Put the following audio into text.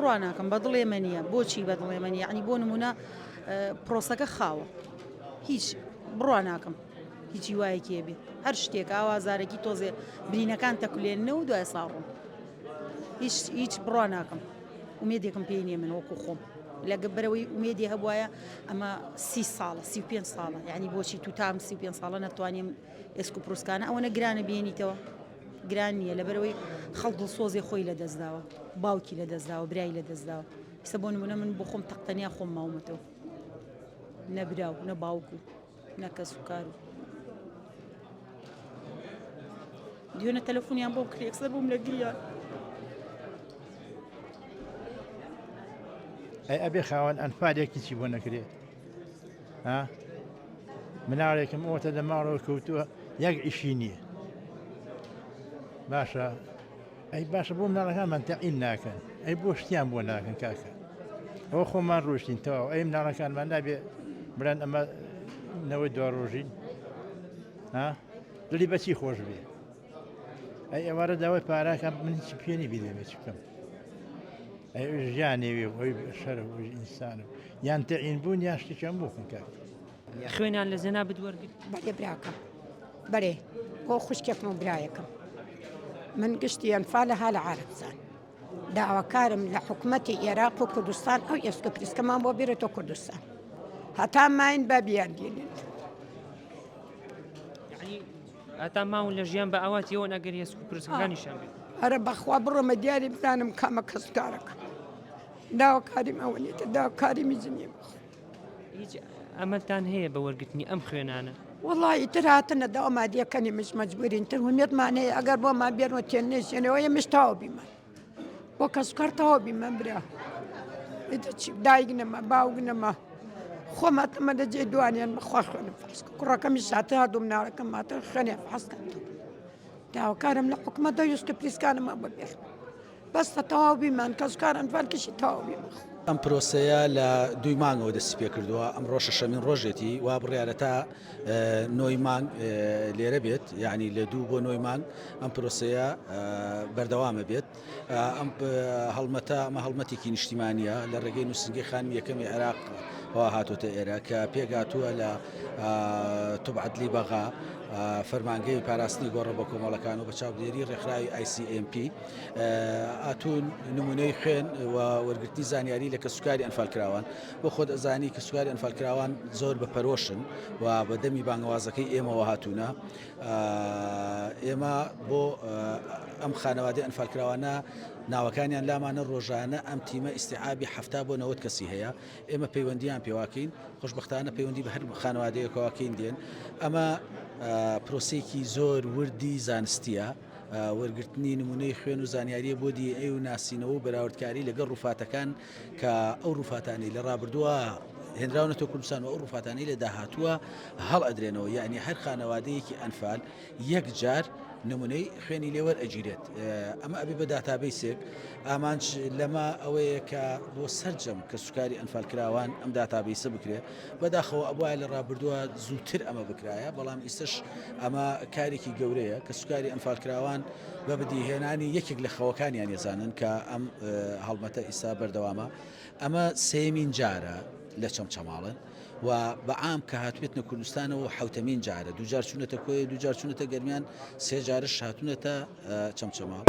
بڕوا ناکەم بە دڵێ مە نییە بۆچی بە دڵێ مە نییە یعنی بۆ نمونە پرۆسەکە خاوە هیچ بڕوا ناکەم هیچ هیوایەکی هەبێ هەر شتێک ئاوا زارەکی تۆزێ برینەکان تەکولێننەوە و دوای ساڕۆن هیچ هیچ بڕوا ناکەم ئومێدێکم پێی نییە من وەکو خۆم لەگە بەرەوەی ئومێدی هەبواە ئەمە سی ساڵە 35 ساڵە یعنی بۆچی تو تام 35 ساڵە نەتوانیم ئێسک و پروسکانە ئەوەنە گرانە بێنیتەوە گران نییە لەبەرەوەی خەڵک دڵسۆزی خۆی لەدەستداوە باوکی لەدەستداوە برای لەدەستداوە ئیستا بۆ نمونە من بۆ خۆم تەقتەنیا خۆم ماومەتەوە نە برا و نە باوک و نە کەس و کار و دوێنە تەلەفۆنیان بۆم کرد یەکسەر بووم لە گریان. ئەی ئەبێ خاوەن ئەنفالێکی چی بۆ نەکرێت ها مناڵێکم ئەوتە لە ماڵەوە کەوتووە یەک ئیشی نییە باشە ئەی باشە بۆ مناڵەکانمان تەعین ناکەن ئەی بۆ شتیان بۆ ناکەن کاکە ئەوە خۆمان ڕۆشتین تەواو ئەی مناڵەکانمان نابێ بڵێن ئەمە نەوەی دوا ڕۆژین ها دڵی بەچی خۆش بێ ئەی ئێوارە داوای پاراکە من هیچ پێنی بیدەمێ چ بکەم ئەی ژیانێوێ ئەوی شەر و ئینسان و یان تەعین بوون یان شتێکیان بۆ کەن کاک خوێنیان لە جەنابت وەرگرت؟ بەرێ براکەم بەرێ بۆ خوشکێکم و برایەکم من گشتی ئەنفالە ها لە عارەبزان داواکارم لە حکومەتی ئێراق و کوردستان ئەو ئێسکە پریسکەمان بۆ بێرێتەوە کوردستان هەتا ماین با بیان دێنن یعنی هەتا ماون لە ژیان بە ئاواتی ئەوەن ئەگەر ئێسک و پرسکەکانیشیان بێت ئەرە بەخوا بڕۆمە دیاری بزانم کامە کەسوکارەکەم داواکاریم ئەوە نیتە داواکاری میز نییە بەخوا هیچ ئەمەلتان هەیە بە وەرگرتنی ئەم خوێنانە؟ وەڵا ئیتر هاتنە داو مادیەکەنی مش مەجبورین تر هومێدمان هەیە ئەگەر بۆمان بێن و تێن نێژێنەوە ئێمەش تەواو بیمان بۆ کەسوکار تەواو بیمان برا ئیتر چی دایک نەما باوک نەما خۆم هاتمە لە جێ دوانیان بەخوا خوێنم فحس کرد کوڕەکەمیش هاتە هەردوو مناڵەکەم هاتن خوێنیان فحس کردم داواکارم لە حکومەتە یوسکە پریسکانم بۆ بێ بەسە تەواو بیمان کەسوکار ئەنفال کەشی تەواو بیمان. ئەم پرۆسەیە لە دووی مانگەوە دەستی پێکردووە، ئەمڕۆ شەشەمین ڕۆژێتی، وا بڕیارە تا نۆی مانگ لێرە بێت، یعنی لە دوو بۆ نۆی مانگ ئەم پرۆسەیە بەردەوامە بێت. ئەم هەڵمەتە ئەمە هەڵمەتێکی نیشتیمانیە لە ڕێگەی نووسنگەی خانمی یەکەمی عێراق وا هاتووەتە ئێرە کە پێکهاتووە لە توب عەدلی بەغا، فەرمانگەی پاراستنی گۆڕە بەکۆمەڵەکان و بە چاودێری ڕێکخراوی ICMP. ئاتون نمونەی خوێن و وەرگرتنی زانیاری لە کەسوکاری ئەنفالکراوان بۆ خۆت ئەزانی کەسوکاری ئەنفالکراوان زۆر بە پەرۆشن و بە دەمی بانگەوازەکەی ئێمەوە هاتوونە ئێمە بۆ ئەم خانەوادەی ئەنفالکراوانە ناوەکانیان لامانە ڕۆژانە ئەم تیمە ئیسیعابی هەفتا بۆ نەوەد کەسی هەیە ئێمە پەیوەندیان پێواکەین خۆشببختانە پەیوەندی بە هەر خانەوادەیەکەوەکەین دێن ئەمە پرۆسێکی زۆر وردی زانستیە وەرگرتنی نمونەی خوێن و زانیاریە بۆ دی ئەی و ناسینەوە و بەراوردکاری لەگەڵ ڕوفاتەکان کە ئەو ڕوفاتانەی لە ڕابردووە هێنراونەتەوە کوردستان و ئەو ڕوفاتانەی لە داهاتووە هەڵ ئەدرێنەوە یعنی هەر خانەوادەیەکی ئەنفال یەک جار نمونەی خوێنی لێوەر ئەگیرێت ئەمە ئەبێ بە داتابیسێک ئامانج لەمە ئەوەیە کە بۆ سەرجەم کە سوکاری ئەنفالکراوان ئەم داتابیسە بکرێت بەداخەوە ئەبوایە لە ڕابردووە زووتر ئەمە بکرایە، بەڵام ئیستەش ئەمە کارێکی گەورەیە کە سوکاری ئەنفالکراوان بە بەدیهێنانی یەکێک لە خەوەکانیان ێزانن کە ئەم هەڵمەتە ئیستا بەردەوامە. ئەمە سێیەمین جارە لە چەمچەماڵن و بە عام کە هاتبێتنە کوردستانەوە حەوتەمین جارە، دووجار چوونەتە کۆیە، دووجار چوونەتە گەرمیان، سێ جارش هاتوونەتە چەمچەماڵ.